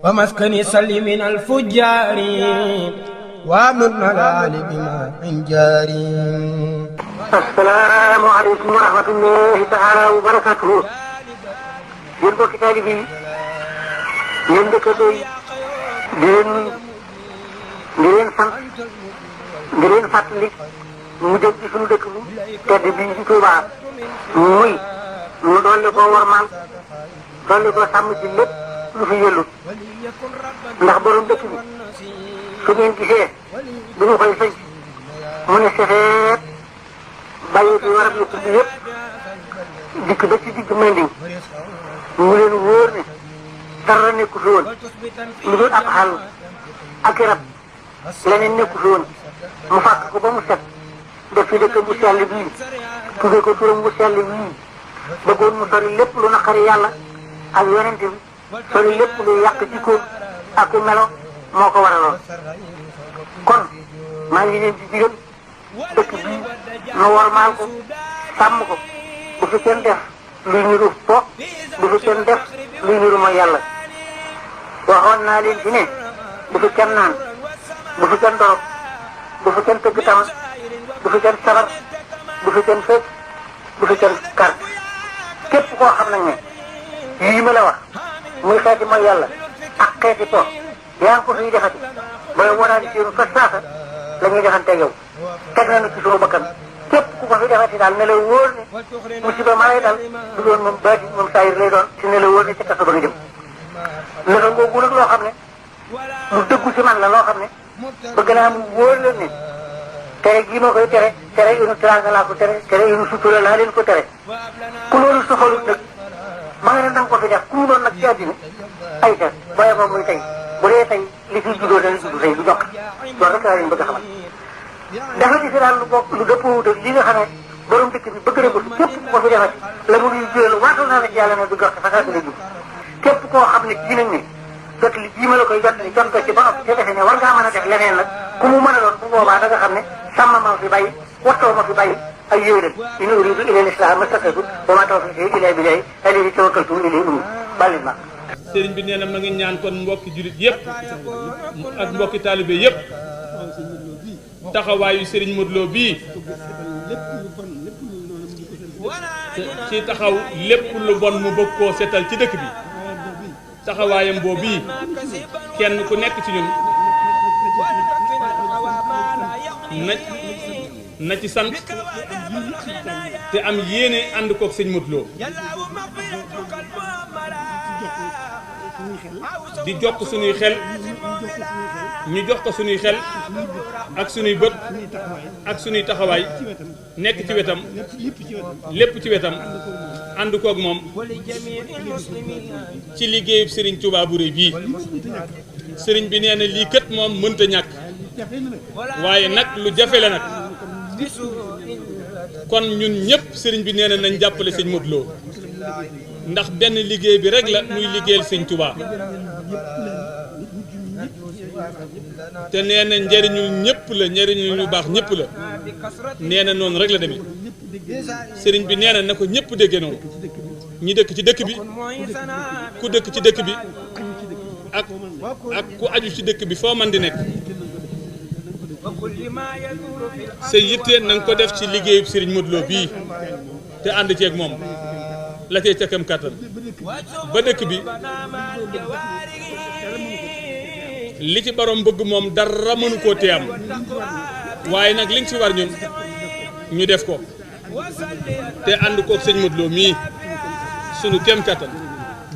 ومسكن سلي من الفجار وامن الآل بما من جاري. السلام عليكم ورحمة الله تعالى وبركاته. yéen mbokki taalibe yi yéen dëkkandoo yi di leen sant di leen fàttali mu jëm ci suñu dëkk bu tedd bii di Touba muy mu dolli ko warmaal dolli ko sàmm ci lépp lu fi yëllut ndax borom dëkk bi su ngeen gisee bu ñu koy sëñ mu ne sefeet bàyyi bi warab yu tudd yëpp dikk ba ci digg Manding mu leen wóor ne dara nekku fi woon lu dul ab xàll ak i rab leneen nekku fi woon mu fàkk ko ba mu set def fi dëkk bu sell bii tudde ko turam bu sell bii bëggoon mu sori lépp lu naqari yàlla ak yonente bi sori lépp lu yàq jikko ak melo moo ko waraloon kon maa ngi leen di digal dëkk bii nu wormaal ko sàmm ko bu fi kenn def luy niru po bu fi kenn def luy niru mooy yàlla waxoon naa leen fi ne bu fi kenn naan bu fi kenn dorog bu fi kenn tëgg tama bu fi kenn sabar bu fi kenn fecc bu fi kenn kar képp koo xam nañ ne yii ma la wax muy xeeti mooy yàlla ak xeeti po yaa ngi ko fiy defati booy waraani siinu fa saasa la ñuy defante yow teg nañu ci sunu bakkan képp ku ko fi defati daal ne la wóor ne musiba ma lay dal du doon moom baati moom saayir lay doon si ne la wóor ne ca kaso ba nga jëm naka ngoogu nag loo xam ne mu dëggu si man la loo xam ne bëgg naa mu wóor leen ne tere gii ma koy tere inu teraanga laa ko tere inu sutura laa leen ko tere ku loolu soxalut nag ma nga ne danga ko fi def ku mu doon nag ci àddina ay te booye ba muy tey bu dee tey li fi juddoo dana juddu tey du jokk loolu rek laa leen bëgg a xamal dafa gis daal lu bokk lu dëppoo wut ak li nga xam ne borom dëkk bi bëgg na ko képp ku ko fi defati la mu ngi jël waatal naa la ci yàlla ne du jox fasaa la jub képp koo xam ne ji nañ ne jot li jii ma la koy jot ni jot ko ci ba noppi te defe ne war ngaa mën a def leneen nag ku mu mën a doon bu boobaa da nga xam ne sàmm ma fi bàyyi wattoo ma fi bàyyi ay yéwénal in uriidu illal islaaha mastata'tu wa maa tawfiiqii illaa billaah alayhi tawakkaltu wa ilayhi uniib bàllin ma sëriñ bi nee na ma ngi ñaan kon mbokki julit yëpp ak mbokki taalibe yëpp taxawaayu sëriñ Modou Lo bii ci taxaw lépp lu bon mu bëgg koo setal ci dëkk bi taxawaayam boobu kenn ku nekk ci ñun na ci sant te am yéene ànd koog sëñ Modou Lo di jox ko suñuy xel ñu jox ko suñuy xel ak suñuy bët ak suñuy taxawaay nekk ci wetam lépp ci wetam ànd koog moom ci liggéeyub Serigne Touba bu rëy bii Serigne bi nee na lii kët moom mënta ñàkk waaye nag lu jafe la nag kon ñun ñëpp Serigne bi nee na nañ jàppale sëñ Modou Lo ndax benn liggéey bi rek la muy liggéeyal sëñ Touba te nee na njëriñu ñëpp la njëriñu lu baax ñëpp la nee na noonu rek la demee sëriñ bi nee na ko ñëpp déggee noonu ñi dëkk ci dëkk bi ku dëkk ci dëkk bi ak ku aju ci dëkk bi foo man di nekk sa yitte na nga ko def ci liggéeyub sëriñ Modou Lo bii te ànd ceeg moom la cay ca kam kàttan ba dëkk bi li ci borom bëgg moom dara mënu koo téye am waaye nag liñ ci war ñun ñu def ko te ànd koog sëñ Modou Lo mii sunu kem kattan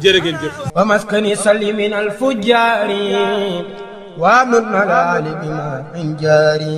jërë ngeen jëf. wa maskani salli min al fujjaari wa amn al ali bima min jaari